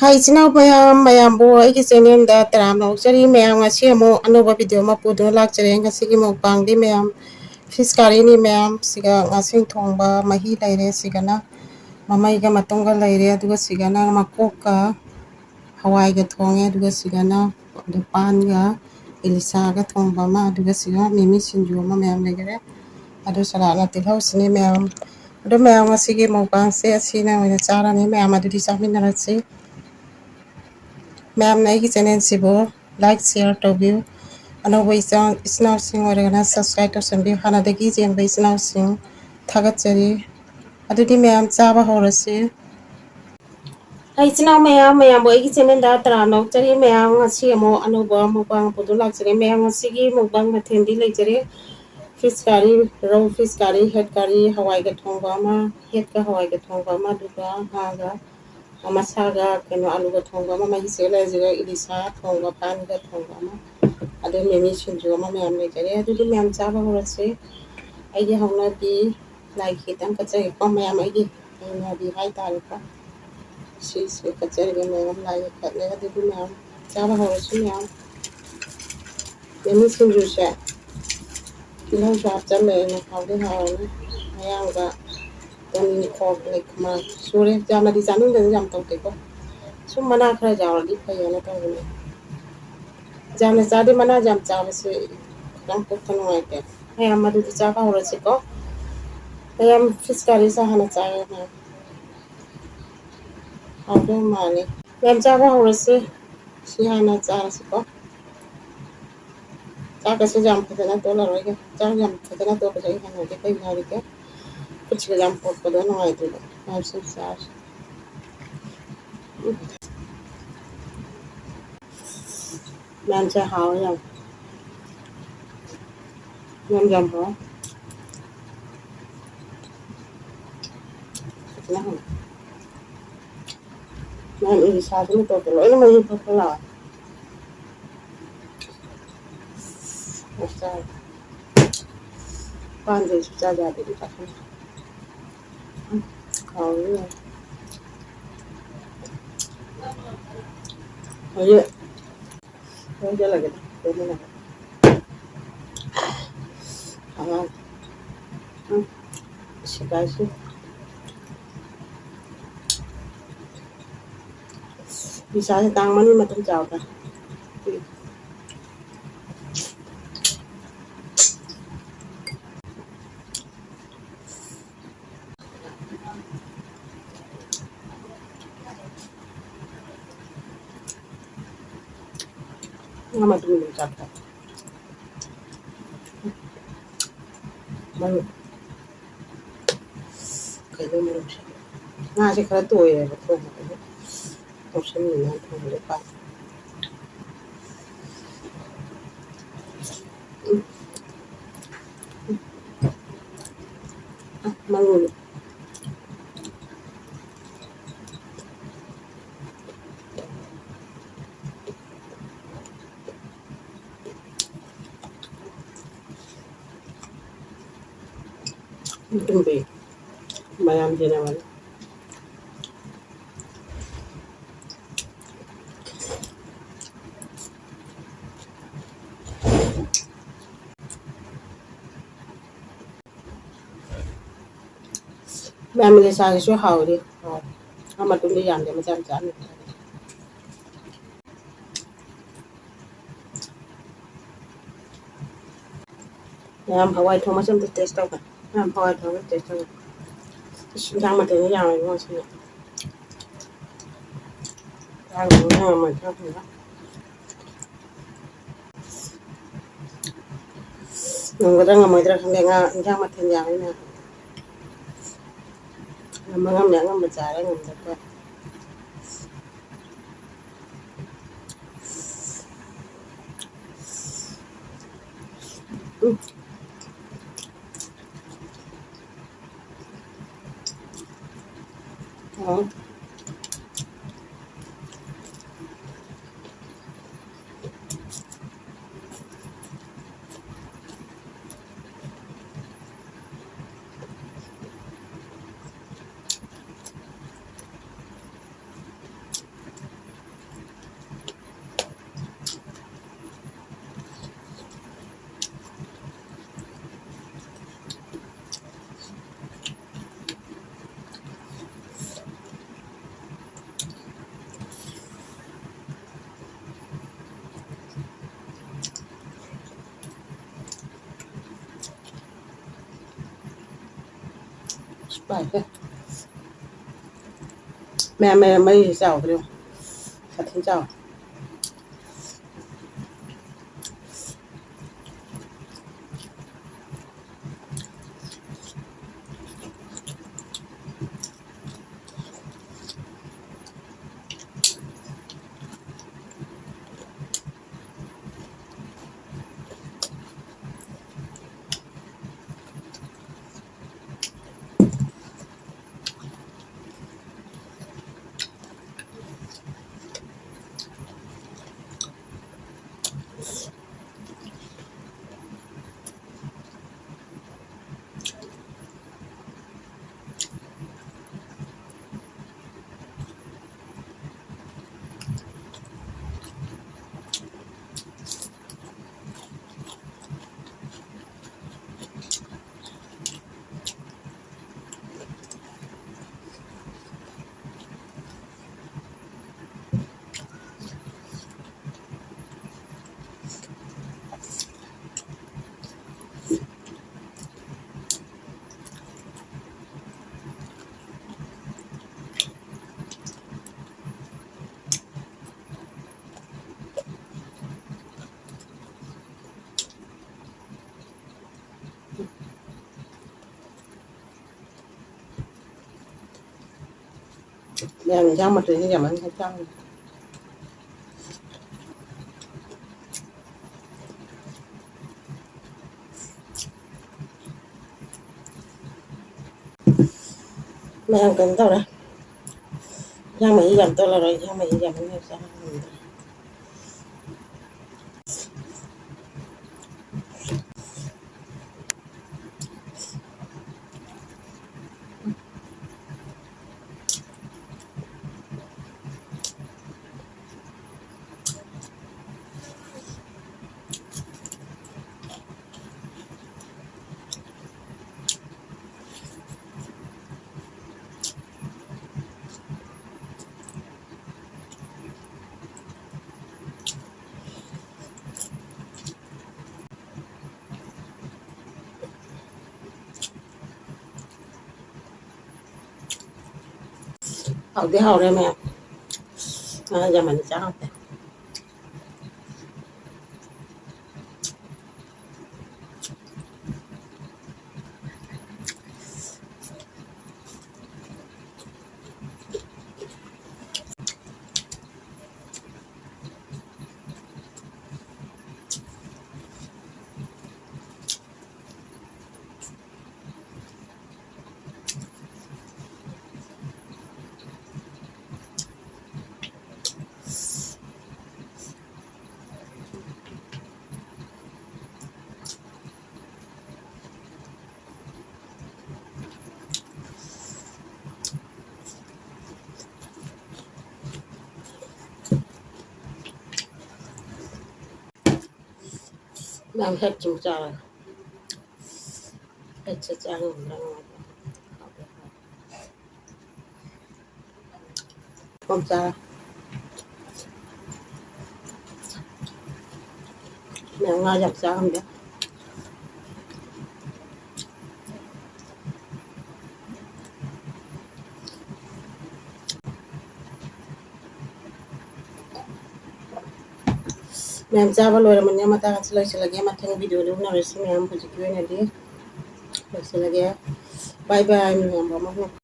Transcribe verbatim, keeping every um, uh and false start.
ꯍꯥꯏ ꯏꯆꯤꯟ ꯏꯅꯥꯎ ꯃꯌꯥꯝ, ꯃꯌꯥꯝꯕꯨ ꯑꯩꯒꯤ ꯆꯦꯅꯦꯜꯗ ꯇꯔꯥꯝꯅ ꯑꯣꯛꯆꯔꯤ꯫ ꯃꯌꯥꯝ, ꯉꯁꯤ ꯑꯃꯨꯛ ꯑꯅꯧꯕ ꯚꯤꯗꯤꯑꯣ ꯑꯃ ꯄꯨꯗꯨꯅ ꯂꯥꯛꯆꯔꯦ꯫ ꯉꯁꯤꯒꯤ ꯃꯨꯛꯕꯥꯡꯗꯤ ꯃꯌꯥꯝ ꯐꯤꯁ ꯀꯥꯔꯤꯅꯤ꯫ ꯃꯌꯥꯝ ꯁꯤꯒ ꯉꯥꯁꯤꯡ ꯊꯣꯡꯕ ꯃꯍꯤ ꯂꯩꯔꯦ, ꯁꯤꯒꯅ ꯃꯃꯩꯒ ꯃꯇꯨꯝꯒ ꯂꯩꯔꯦ, ꯑꯗꯨꯒ ꯁꯤꯒꯅ ꯃꯀꯣꯛꯀ ꯍꯋꯥꯏꯒ ꯊꯣꯡꯉꯦ, ꯑꯗꯨꯒ ꯁꯤꯒꯅ ꯑꯗꯨ ꯄꯥꯟꯒ ꯏꯂꯤꯁꯥꯒ ꯊꯣꯡꯕ ꯑꯃ, ꯑꯗꯨꯒ ꯁꯤꯒ ꯃꯤꯃꯤ ꯁꯤꯡꯖꯨ ꯑꯃ ꯃꯌꯥꯝ ꯂꯩꯈꯔꯦ꯫ ꯑꯗꯨ ꯁꯂꯥꯠꯅ ꯇꯤꯜꯍꯧꯁꯤꯅꯤ ꯃꯌꯥꯝ꯫ ꯑꯗꯨ ꯃꯌꯥꯝ ꯉꯁꯤꯒꯤ ꯃꯨꯛꯕꯥꯡꯁꯦ ꯑꯁꯤꯅ ꯑꯣꯏꯅ ꯆꯥꯔꯅꯤ꯫ ꯃꯌꯥꯝ ꯑꯗꯨꯗꯤ ꯆꯥꯃꯤꯟꯅꯔꯁꯤ꯫ ꯃꯌꯥꯝꯅ ꯑꯩꯒꯤ ꯆꯦꯅꯦꯜꯁꯤꯕꯨ ꯂꯥꯏꯛ, ꯁꯤꯌꯔ ꯇꯧꯕꯤꯌꯨ꯫ ꯑꯅꯧꯕ ꯏꯆꯥ-, ꯏꯆꯤꯟ ꯏꯅꯥꯎꯁꯤꯡ ꯑꯣꯏꯔꯒꯅ ꯁꯕꯁꯀ꯭ꯔꯥꯏꯕ ꯇꯧꯁꯟꯕꯤꯌꯨ꯫ ꯍꯥꯟꯅꯗꯒꯤ ꯌꯦꯡꯕ ꯏꯆꯤꯟ ꯏꯅꯥꯎꯁꯤꯡ ꯊꯥꯒꯠꯆꯔꯤ꯫ ꯑꯗꯨꯗꯤ ꯃꯌꯥꯝ ꯆꯥꯕ ꯍꯧꯔꯁꯤ꯫ ꯍꯥꯏ ꯏꯆꯤꯟ ꯏꯅꯥꯎ ꯃꯌꯥꯝ, ꯃꯌꯥꯝꯕꯨ ꯑꯩꯒꯤ ꯆꯦꯅꯦꯜꯗ ꯇꯔꯥꯝꯅ ꯑꯣꯛꯆꯔꯤ꯫ ꯃꯌꯥꯝ ꯉꯁꯤ ꯑꯃꯨꯛ ꯑꯅꯧꯕ ꯃꯨꯛꯕꯥꯡ ꯄꯨꯗꯨꯅ ꯂꯥꯛꯆꯔꯦ꯫ ꯃꯌꯥꯝ ꯉꯁꯤꯒꯤ ꯃꯨꯛꯕꯥꯡ ꯃꯊꯦꯜꯗꯤ ꯂꯩꯖꯔꯦ꯫ ꯐꯤꯁ ꯀꯥꯔꯤ, ꯔꯧ ꯐꯤꯁ ꯀꯥꯔꯤ, ꯍꯦꯠ ꯀꯥꯔꯤ, ꯍꯋꯥꯏꯒ ꯊꯣꯡꯕ ꯑꯃ, ꯍꯦꯠꯀ ꯍꯋꯥꯏꯒ ꯊꯣꯡꯕ ꯑꯃ, ꯑꯗꯨꯒ ꯉꯥꯒ ꯃꯁꯥꯒ ꯀꯩꯅꯣ ꯑꯂꯨꯒ ꯊꯣꯡꯕ ꯑꯃ, ꯃꯍꯤ ꯆꯦꯜꯂꯦ, ꯑꯗꯨꯒ ꯏꯂꯤꯁꯥ ꯊꯣꯡꯕ, ꯄꯥꯟꯒ ꯊꯣꯡꯕ ꯑꯃ, ꯑꯗꯨ ꯃꯤꯃꯤ ꯁꯤꯡꯖꯨ ꯑꯃ ꯃꯌꯥꯝ ꯂꯩꯖꯔꯦ꯫ ꯑꯗꯨꯗꯤ ꯃꯌꯥꯝ ꯆꯥꯕ ꯍꯧꯔꯁꯤ꯫ ꯑꯩꯒꯤ ꯍꯧꯅꯕꯤ ꯂꯥꯏ ꯈꯤꯇꯪ ꯀꯠꯆꯒꯦꯀꯣ ꯃꯌꯥꯝ, ꯑꯩꯒꯤ ꯍꯩꯅꯕꯤ ꯍꯥꯏꯇꯥꯔꯦꯀꯣ꯫ ꯁꯤꯁꯦ ꯀꯠꯆꯔꯒꯦ ꯃꯌꯥꯝ, ꯂꯥꯏ ꯀꯠꯂꯦ꯫ ꯑꯗꯨꯗꯤ ꯃꯌꯥꯝ ꯆꯥꯕ ꯍꯧꯔꯁꯤ ꯃꯌꯥꯝ꯫ ꯃꯤꯃꯤ ꯁꯤꯡꯖꯨꯁꯦ ꯇꯤꯜꯍꯧꯁꯨ ꯍꯥꯞꯆꯜꯂꯦ ꯑꯩꯅ, ꯍꯥꯎꯗꯤ ꯍꯥꯎꯔꯅꯤ꯫ ꯃꯌꯥꯡꯒ ꯇꯣꯅꯤꯡꯈꯣꯛ, ꯂꯩꯈꯃꯥ ꯁꯨꯔꯦ꯫ ꯌꯥꯝꯅꯗꯤ ꯆꯥꯅꯤꯡꯗꯅ ꯌꯥꯝ ꯇꯧꯗꯦꯀꯣ꯫ ꯁꯨꯝ ꯃꯅꯥ ꯈꯔ ꯌꯥꯎꯔꯗꯤ ꯐꯩꯌꯦꯅ ꯇꯧꯕꯅꯦ꯫ ꯌꯥꯝꯅ ꯆꯥꯗꯦ, ꯃꯅꯥ ꯌꯥꯝ ꯆꯥꯕꯁꯦ ꯈꯤꯇꯪ ꯄꯨꯛꯇ ꯅꯨꯡꯉꯥꯏꯇꯦ꯫ ꯃꯌꯥꯝ ꯑꯗꯨꯗꯤ ꯆꯥꯕ ꯍꯧꯔꯁꯤꯀꯣ꯫ ꯃꯌꯥꯝ ꯐꯤꯁ ꯀꯥꯔꯤꯁꯦ ꯍꯥꯟꯅ ꯆꯥꯒꯦ ꯃꯌꯥꯝ꯫ ꯍꯥꯎꯗꯧ ꯃꯥꯜꯂꯦ꯫ ꯃꯌꯥꯝ ꯆꯥꯕ ꯍꯧꯔꯁꯤ꯫ ꯁꯤ ꯍꯥꯟꯅ ꯆꯥꯔꯁꯤꯀꯣ꯫ ꯆꯥꯛꯀꯁꯨ ꯌꯥꯝ ꯐꯖꯅ ꯇꯣꯠꯂꯔꯣꯏꯒꯦ꯫ ꯆꯥꯛ ꯌꯥꯝ ꯐꯖꯅ ꯇꯣꯠꯄꯁꯦ ꯑꯩ ꯍꯩꯅꯗꯦ꯫ ꯀꯩꯒꯤꯅꯣ ꯍꯥꯏꯔꯗꯤ ꯈꯨꯠꯁꯤꯒ ꯌꯥꯝ ꯄꯣꯛꯄꯗꯣ ꯅꯨꯡꯉꯥꯏꯇꯦꯕ꯫ ꯃꯌꯥꯝ ꯁꯨꯝ ꯆꯥꯔꯁꯤ꯫ ꯎꯝ꯫ ꯃꯌꯥꯝꯁꯦ ꯍꯥꯎꯋꯦ ꯌꯥꯝ꯫ ꯌꯥꯝ ꯌꯥꯝ ꯍꯥꯎꯋꯦ꯫ ꯐꯖꯅ ꯍꯥꯎꯋꯦ꯫ ꯃꯌꯥꯝ ꯏꯂꯤꯁꯥꯁꯤꯅ ꯇꯧꯗ ꯂꯣꯏꯅ ꯃꯍꯤ ꯊꯣꯛꯄ ꯂꯥꯛꯑꯦ꯫ ꯑꯣ ꯆꯥꯔꯦ꯫ ꯄꯥꯟꯗꯦ ꯁꯨꯡꯆꯥ ꯆꯥꯗꯦ ꯑꯗꯨ ꯆꯥꯁꯤꯟꯕ꯫ ꯎꯝ, ꯍꯥꯎꯋꯤ ꯌꯥꯝ꯫ ꯍꯧꯖꯤꯛ ꯂꯣꯏꯁꯤꯜꯂꯒꯦ꯫ ꯂꯣꯏꯁꯤꯜꯂꯒꯦ꯫ ꯑꯉꯥꯡ꯫ ꯎꯝ꯫ ꯁꯦꯒꯥꯏꯁꯤ꯫ ꯄꯩꯁꯥꯁꯦ ꯇꯥꯡꯃꯟꯕ ꯃꯇꯝ ꯆꯥꯎꯗ꯫ ꯉꯥ ꯃꯇꯨꯝ ꯑꯗꯨꯝ ꯆꯥꯕ ꯇꯥꯏ꯫ ꯃꯔꯨ꯫ ꯀꯩꯅꯣ ꯃꯔꯨꯁꯦ? ꯉꯥꯁꯦ ꯈꯔ ꯇꯣꯏꯔꯦꯕ ꯊꯣꯡꯕꯗ꯫ ꯇꯧꯁꯟꯅꯤꯡꯉꯥꯏ ꯊꯣꯡꯕꯗ ꯄꯥꯛ꯫ ꯎꯝ꯫ ꯎꯝ꯫ ꯑ, ꯃꯔꯨ꯫ ꯑꯗꯨꯝꯕꯩ ꯃꯌꯥꯝꯁꯤꯅ ꯃꯔꯨ꯫ ꯃꯌꯥꯝ ꯂꯩꯁꯥꯒꯤꯁꯨ ꯍꯥꯎꯔꯤ꯫ ꯍꯥꯎ꯫ ꯑꯥ ꯃꯇꯨꯡꯗ ꯌꯥꯝꯗꯦ, ꯃꯆꯥ ꯃꯆꯥ ꯑꯃ꯫ ꯃꯌꯥꯝ ꯍꯋꯥꯏ ꯊꯣꯡꯕꯁꯦ ꯑꯝꯇ taste ꯇꯧꯒꯦ꯫ ꯃꯌꯥꯝ ꯍꯋꯥꯏ ꯊꯣꯡꯕ taste ꯇꯧꯒꯦ꯫ ꯑꯁ, ꯏꯟꯖꯥꯡ ꯃꯊꯦꯜꯗꯤ ꯌꯥꯝꯃꯦ ꯉꯁꯤꯗꯤ꯫ ꯆꯥꯔꯨꯅꯨ, ꯏꯟꯖꯥꯡ ꯃꯊꯦꯜ ꯊꯣꯡꯕ꯫ ꯉꯝꯒꯗ꯭ꯔꯥ ꯉꯝꯃꯣꯏꯗ꯭ꯔꯥ ꯈꯪꯗꯦ, ꯉꯥ ꯏꯟꯖꯥꯡ ꯃꯊꯦꯜ ꯌꯥꯝꯃꯤꯅ꯫ ꯉꯝꯕ ꯉꯝꯃꯦ, ꯑꯉꯝꯕ ꯆꯥꯔꯦ, ꯉꯝꯗꯕ ꯇꯣꯛꯑꯦ꯫ ꯎꯝ꯫ ꯑꯣ꯫ ꯄꯥꯏꯁꯦ꯫ ꯃꯌꯥꯝ, ꯃꯌꯥꯝ ꯃꯩꯁꯦ ꯆꯥꯎꯗ꯭ꯔꯦ ꯌꯦꯡꯉꯣ꯫ ꯁꯥꯊꯤꯅ ꯆꯥꯎꯔꯦ꯫ ꯃꯌꯥꯝ ꯏꯟꯖꯥꯡ ꯃꯊꯦꯜꯁꯦ ꯌꯥꯝꯃꯟꯈ꯭ꯔꯦ ꯆꯥꯡ꯫ ꯃꯌꯥꯝ ꯀꯩꯅꯣ ꯇꯧꯔꯦ꯫ ꯏꯟꯖꯥꯡ ꯃꯍꯤ ꯌꯥꯝ ꯇꯣꯠꯂꯔꯣꯏ, ꯏꯟꯖꯥꯡ ꯃꯍꯤ ꯌꯥꯝꯃꯟꯈ꯭ꯔꯦ ꯆꯥꯕ ꯉꯝꯗ꯭ꯔꯦ꯫ ꯍꯥꯎꯗꯤ ꯍꯥꯎꯔꯦ ꯃꯌꯥꯝ꯫ ꯉꯥ ꯌꯥꯝꯃꯟ ꯆꯥ ꯍꯥꯎꯇꯦ꯫ ꯌꯥꯝ ꯍꯦꯛ ꯁꯨꯝ ꯆꯥꯔꯒ꯫ ꯍꯦꯛꯁꯦ ꯆꯥ ꯉꯝꯗ꯭ꯔꯥ ꯉꯝꯗ꯭ꯔꯥ꯫ ꯄꯣꯝ ꯆꯥ꯫ ꯃꯌꯥꯝ ꯉꯥ ꯌꯥꯝ ꯆꯥ ꯉꯝꯗꯦ꯫ ꯃꯌꯥꯝ ꯆꯥꯕ ꯂꯣꯏꯔꯕꯅꯤꯅ ꯃꯇꯥꯡ ꯑꯁꯤ ꯂꯣꯏꯁꯤꯜꯂꯒꯦ꯫ ꯃꯊꯪ ꯚꯤꯗꯤꯑꯣꯗ ꯎꯅꯔꯁꯤ ꯃꯌꯥꯝ꯫ ꯍꯧꯖꯤꯛꯀꯤ ꯑꯣꯏꯅꯗꯤ ꯂꯣꯏꯁꯤꯜꯂꯒꯦ꯫ ꯕꯥꯏ ꯕꯥꯏ ꯃꯌꯥꯝ꯫